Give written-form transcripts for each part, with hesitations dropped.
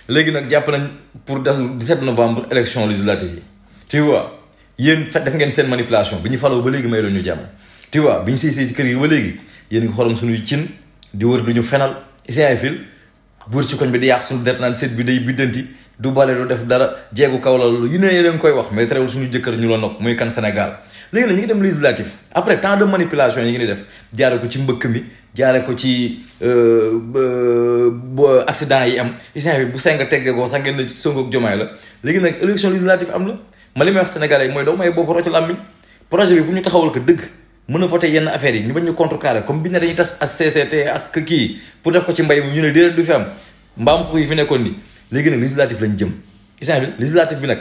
léegi nag jàpp nañ pour 17 novembre élection législative yi tu vois yéen def ngeen seen manipulation bi ñu faloo ba léegi may la ñu jàmm tu vois bi ñu sëy ci kër yi ba léegi yéen ngi xorom suñuy cin di wër duñu fenal isin fil buur ci koñ bi di yàq suñu det naan seet bi day biddanti du bale du def dara jeegu kaw la loolu yu ne leen koy wax mais terewul suñu jëkkër ñu la nokk muy kan Sénégal léegi nag ñu ngi dem législatif après tant de manipulation yi ngi def jaare ko ci mbëkk mi jaare ko ci accident yi am isin bi bu senga teggee ko sax ngeen ci Sonko ak Diomaye la léegi nag élection législative am na ma li may wax sénégalais yi mooy doo may bopp rocc làmmiñ projet bi bu ñu taxawal ko dëgg mën a voté yenn affaires yi ñu bañ ñu contrecarré comme bi ne dañuy tas HCCT ak kii pour def ko ci mbay mi ñu ne déedéet du fi am mbaam xuux yi fi nekkoon ni léegi nag législatif lañ jëm isin bi législatif bi nag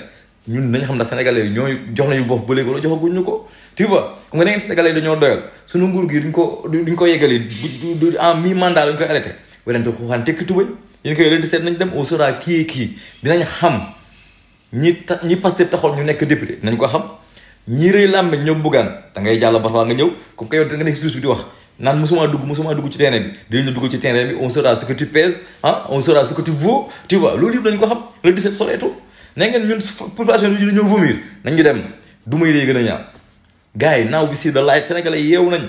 ñun nañ xam ne sénégalais yi ñooy jox nañu bopp ba léegi wala joxaguñ ñu ko tu vois xam nga da ngeen sénégalais yi dañoo doyal suñu nguur gi duñ ko yeggali en mi mandat lañ koy arrêté werante xuuxaan tekki tubay yéen koy leen di seet nañ dem au sera kii dinañ xam ñi Pastef taxoon ñu nekk député nañ ko xam ñi rëy làmbe ñoom buggaan da ngay jàll ba fa nga ñëw comme que yow da nga nekk si suuf bi di wax naan musuma dugg ci terrain bi dinañ la dugg ci terrain bi on saura ce que tu pèses on saura ce que tu vaux tu vois loolu yëpp dañ ko xam le 17 soleetu ne ngeen ñun population bi dañoo vomir nañ ñu dem du may lay gën a ñaaw gars yi naaw bi si the light sénégalais yeewu nañ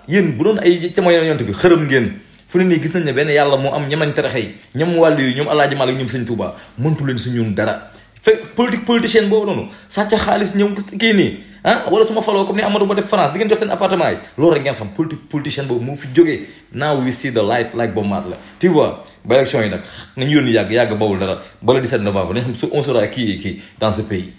yéen bu doon ay jamono yonent bi xërëm ngeen fu ne nii gis nañ ne benn yàlla moo am ñamañ taraxe yi ñam wàllu yi ñoom Alaaji Maalik ñoom Sëñ Tuubaa mëntu leen su ñun dara fekk politicien boobu noonu sàcc xaalis ñëw kii nii wala su ma faloo comme ni Amadou Ba def France di ngeen jox seen appartement yi loolu rek ngeen xam politicien boobu moo fi jógee now we see the light like Bob Marley la tu vois ba élection yi nag nañu yónni yàgg bawul dara bala 17 novembre nañ xam on sera kii dans ce pays